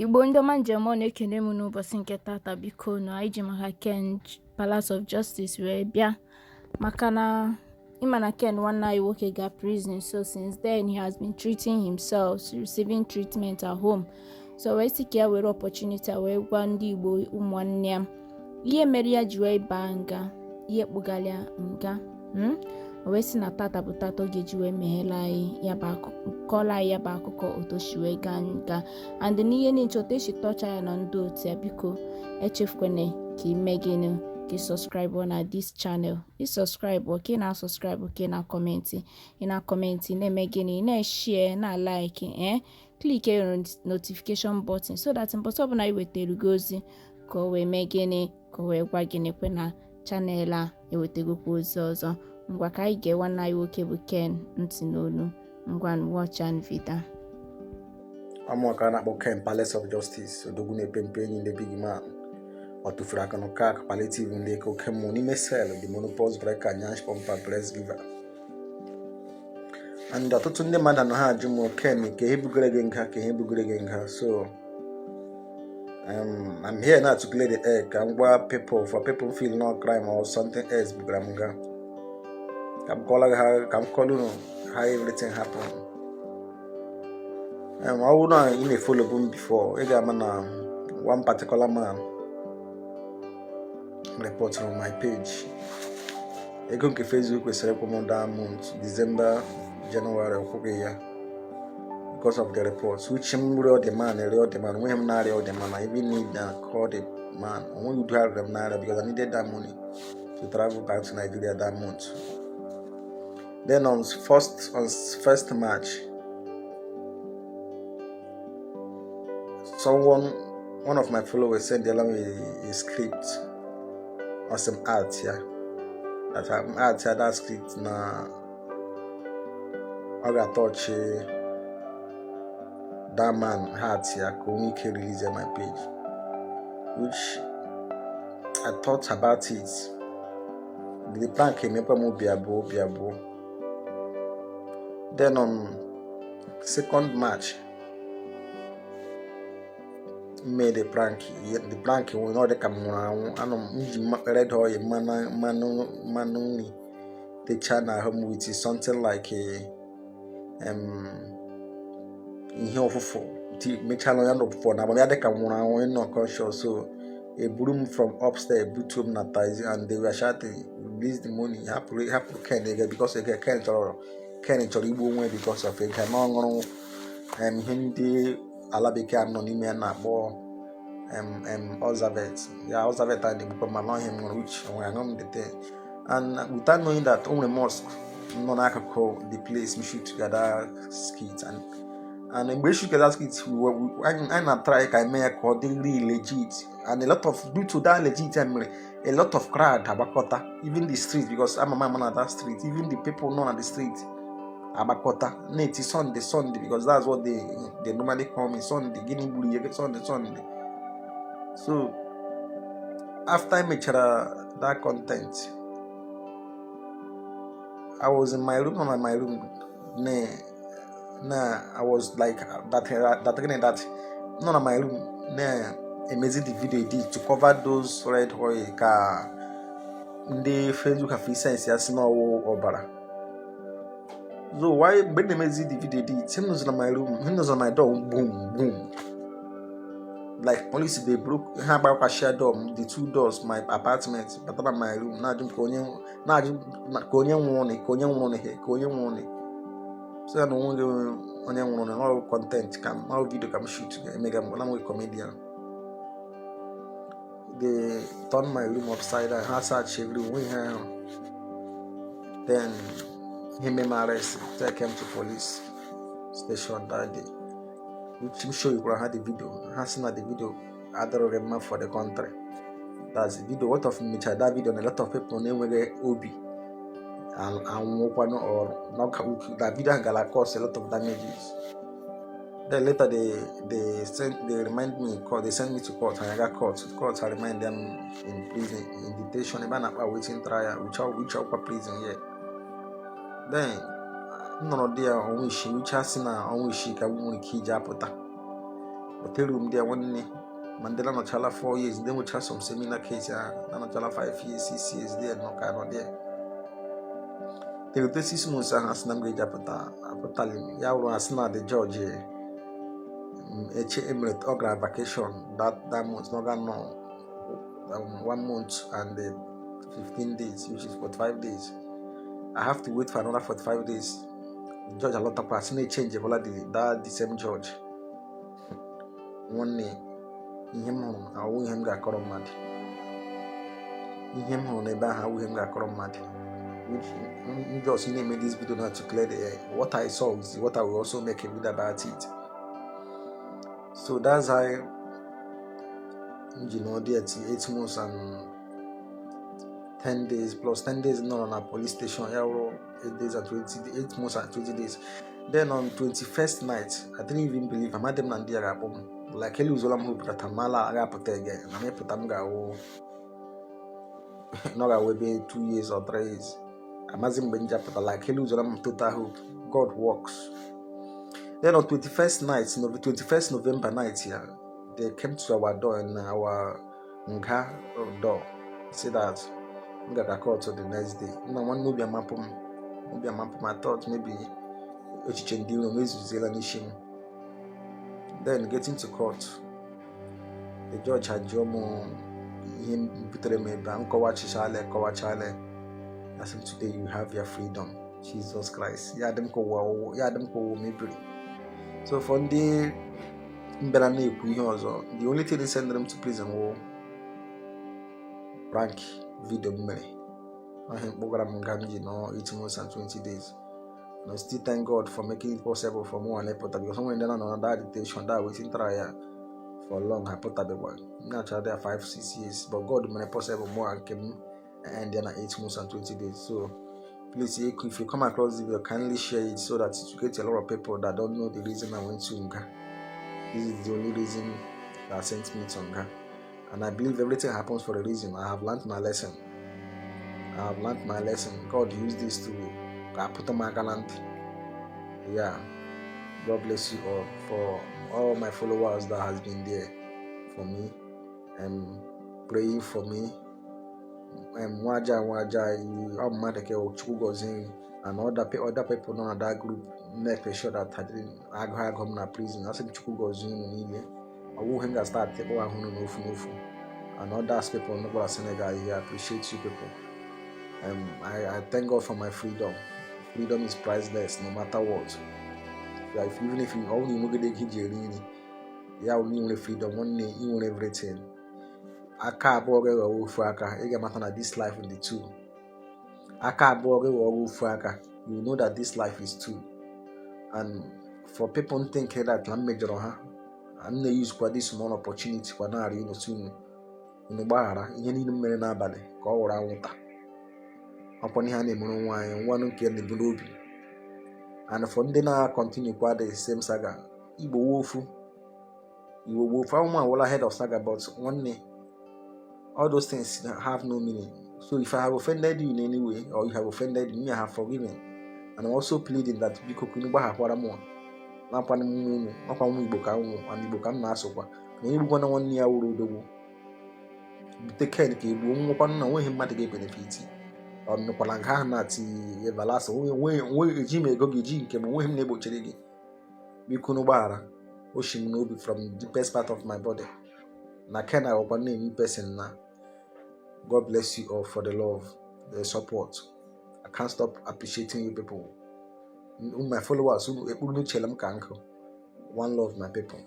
Igbo ndị ọma njem ọ na-ekene m n'ụbọchị nke tata. Biko na anyị ji maka Ken Palace of Justice wee bịa, maka na ịma na Ken nwanne anyị nwoke ga prison. So since then he has been treating himself, receiving treatment at home. So wee sị ka ya were opportunity a wee gwa ndị Igbo ụmụnne ya ihe mere ya ji wee baa nga, ihe kpụgara ya nga. O wee sị na tata bụ tata ọ ga-eji wee meghela anyị ya bụ akụkọ, kọọrọ anyị ya bụ akụkọ otu o si wee gaa nga and n'ihe niile otu esi tọcha ya na ndị otu ya. Biko echefukwana ka ime gịnị? Ka ị subscribe na this channel. Ị subscribe, ka ị na-asubscribe, ka ị na-acomment, ị na-acomment, na-eme gịnị? Na-eshare, na-like, click your notification button so that mbọsị ọbụla anyị wetara gị ozi, ka o wee mee gịnị? Ka o wee gwa gịnị kwe na channel a ewetagokwa ozi ọzọ. Ngwa, ka anyị gee nwanne anyị nwoke bụ Ken ntị n'olu. Ngwa, watch and video. Amụaka a na-akpọ Ken Palace of Justice, odogwu na-epe mpe enyi ndị big man ọ tụfuru aka n'ụka aka palliative ndị eke oke mmụọ n'ime cell, the menopause breaker, nyash pumper, breast giver. And ọtụtụ ndị mmadụ nọ ha ajụ m, "Ken, ka ihe bugoro gị nga? Ka ihe bugoro gị nga?" So I'm here now to clear the air, ka m gwa people, for people feel no crime or something else bugara m nga, ka m kọọla ha, ka m kọọrọ unu how everything happen. Ọ bụrụ na ị na-efollow m before, ị ga-ama na one particular man report on my page. Ego nke Facebook kwesịrị ịkwụ m that month, December, January, ọkwụghị ya because of the reports, which m rịọ the man, rịọ the man, onweghị m na-arịọ the man. I even need na call the man, onweghị udo arịrị m na-arịọ, because I needed that money to travel back to Nigeria that month. Then on first March, someone, one of my followers, sent me a script or some art here that I'm art here. That script na ọ ga-atọchi that man heart ya ka o nwee ike release my page, which I thought about it. The prank emekwa m obi abụọ, obi abụọ. Then on second March, made the prank. The prank nwere ọ dị ka m nwụrụ anwụ. Anọ m nji red oil, mmanụ mmanụ mmanụ nri techaa n'ahụ m with something like a ihe ọfụfụ mechala ya n'ọfụfụ na agbam ya dị ka m nwụrụ anwụ, nọ conscious. So eburu m from upstairs, butuo m na taxi, and they were shouting, "Release the money, hapụrụ, hapụrụ Ken ego," because ego Ken chọrọ igbu onwe because of ego na ọ ṅụrụ ihe ndị ala bekee a nọ n'ime ya na-akpọ Oxavet ya. Oxavet a na-egbukwa mana ọhịa m nwere uche onwe aṅụ m the thing, and without knowing that o nwere mosque nọ n'akụkụ the place m shoot together skit. And mgbe e shoot that skit, anyị na-try ka eme ya ka ọ dị really legit, and a lot of, due to that legit ya mere a lot of crowd agbakọta, even the street, because ama m ama na that street, even the people nọ na the street agbakọta na-eti "Sunday, Sunday," because that's what they normally call me, "Sunday." Gịnị gburu ihe? "Sunday, Sunday." So after I mechara that content, I was in my room, not in my room, na I was like that again, that not in my room na emezi the video edit to cover those red oil ka ndị Facebook have sense ya si n'ọwụ ọbara. So why mgbe m na-emezi the video edit, him nọzi na my room, him nọzi na my door, boom boom, like police dey broke ha agbakwashia door m, the two doors my apartment, bata na my room na-ajụ m ka onye na-ajụ ka onye nwụrụ, ka onye nwụrụ, ka onye nwụrụ. So ya na onweghị onye nwụrụ na ọrụ content ka m ọrụ video ka m shoot emega m na nwe comedian. They turn my room upside down, ha search everywhere, ihe ahụ. Then he made my arrest, take him to police station that day, which m show you ha the video. Ha sị na the video adịrọghị mma for the country. That's the video. What of mechara that video na a lot of people na-enweghị obi anwụkwanụ or na video ahụ gara cause a lot of damages. Then later they remind me court, they send me to court, and I got court. Court, I remind them in prison, in detention, ebe a na-akpa waiting trial, which ọkwa prison here. Then m nọrọ dị ya ọnwa 6, which a sị na ọnwa 6 ka m nwere ike iji apụta. But eruru m there, nwanne, ma ndị na-anọchala 4 years, ndị nwechara some seminar case ahụ na-anọchala 5 years, 6 years there, nọ ka nọ there. Terute 6 months ahụ asị na m ga-eji apụta, apụtali m. Ya wụrụ asị na the judge eche emere ọ gara vacation that month, na ọ ga nọ one month and 15 days, which is 45 days. I have to wait for another 45 days. The judge alọtakwa, asị na echange bụla the same judge. Nwanne, ihe m hụrụ awụ ihe m ga-akọrọ mmadụ. Ihe m hụrụ n'ebe ahụ awụ ihe m ga-akọrọ mmadụ, which m just na-eme this video now to clear the air. What I saw is what I will also make a video about it. So that's how m ji nọ there till 8 months and 10 days plus 10 days nọ na police station. Ya wụrụ 8 days and 20, 8 months and 20 days. Then on 21st night, I didn't even believe. Amadị m na ndị a ga-akpọ m. Like, eluzola m hope that amala aga-apụta again, na m ịpụta m ga-awụ na ọ ga-awụ ebe 2 years or 3 years. Amazi mgbe m ji apụta. Like, eluzola m total hope. God works. Then on 21st night, no, 21st November night, yeah, they came to our door and our nga door, say that m gara court the next day. Nna, nwanne, obi amapụ m, obi amapụ m. I thought maybe echiche ndị iro m ezuziela n'isi m. Then getting to court, the judge ajụọ m ihe butere m ebe a. Nkọwachichala, kọwachala, asị m, "Today you have your freedom." Jesus Christ! Ya dị m ka ụwa, ya dị m ka ụwa mebiri. So for ndị mbịara na-ekwu ihe ọzọ, the only thing send them to prison wụ prank video m mere. Ọhịa mkpụgara m nga m ji nọ 8 months and 20 days. And I still thank God for making it possible for mụ and ịpụta, because onwere ndị nọ na that detention, that waiting trial for long, ha pụtabekwa na-achọ there 5 6 years. But God mere possible mụ nke m and then 8 months and 20 days. So please, if you come across the video, kindly share it so that it will get a lot of people that don't know the reason I went to nga. This is the only reason that sent me to nga, and I believe everything happens for a reason. I have learned my lesson. I have learned my lesson. God used this to ka put m aka na ntị. Yeah, God bless you all, for all my followers that has been there for me and praying for me. Nwaja nwaja ọ mmadụ ka Chukwu gọzie, and other people nọ na that group make sure that I didn't agụ agụ m na prison. Asị m Chukwu gọzie unu niile. Ọ bụghị m ga-start ịkpọ ahụ unu n'ofu n'ofu. And others people nọkwara Senegal here, I appreciate you people. I thank God for my freedom. Freedom is priceless, no matter what. If, even if you only nwegide ego iji eri nri ya wụ na ị nwere freedom, nwanne, ị nwere everything. Aka abụọ gị ghọọ ofu aka, ị ga-amata na this life is the two. Aka abụọ gị ghọọ ofu aka, you know that this life is two. And for people think that na m mejọrọ ha, m na-use kwa this small opportunity kwa na-arịọ unu, si unu unu gbaghara ihe niile m mere n'abalị ka ọ wụrụ anwụnta. Ọkwa ihe a na-emere nwa anyị nwanụ nke na-ebu n'obi. And for ndị na-continue kwa the same saga, Igbo wo ofu, Igbo wo ofu. Ahụmụ awụla head of saga, but nwanne, all those things have no meaning. So if I have offended you in any way or you have offended me, I have forgiven, and I'm also pleading that biko kunu gbaghakwara m. Nakwana m unu nakwa nwa Igbo ka m nwụ, and Igbo ka m na-asụkwa na onye gbukwana nwanne ya wuru odogwu bute ken ka egbuo nwekwanụ na onweghị mmadụ ga-ebenefit. Ọ nụkwara nke ahụ na-ati evalasa onwe eji m ego gị ji nke m, onweghị m na-egbochiri gị. Biko nu gbaghara oshi m n'obi from the deepest part of my body na ken aghọkwa na-eme person na. God bless you all for the love, the support. I can't stop appreciating you people, my followers. Unu ekpuru n'uche m ka nkụ. One love, my people.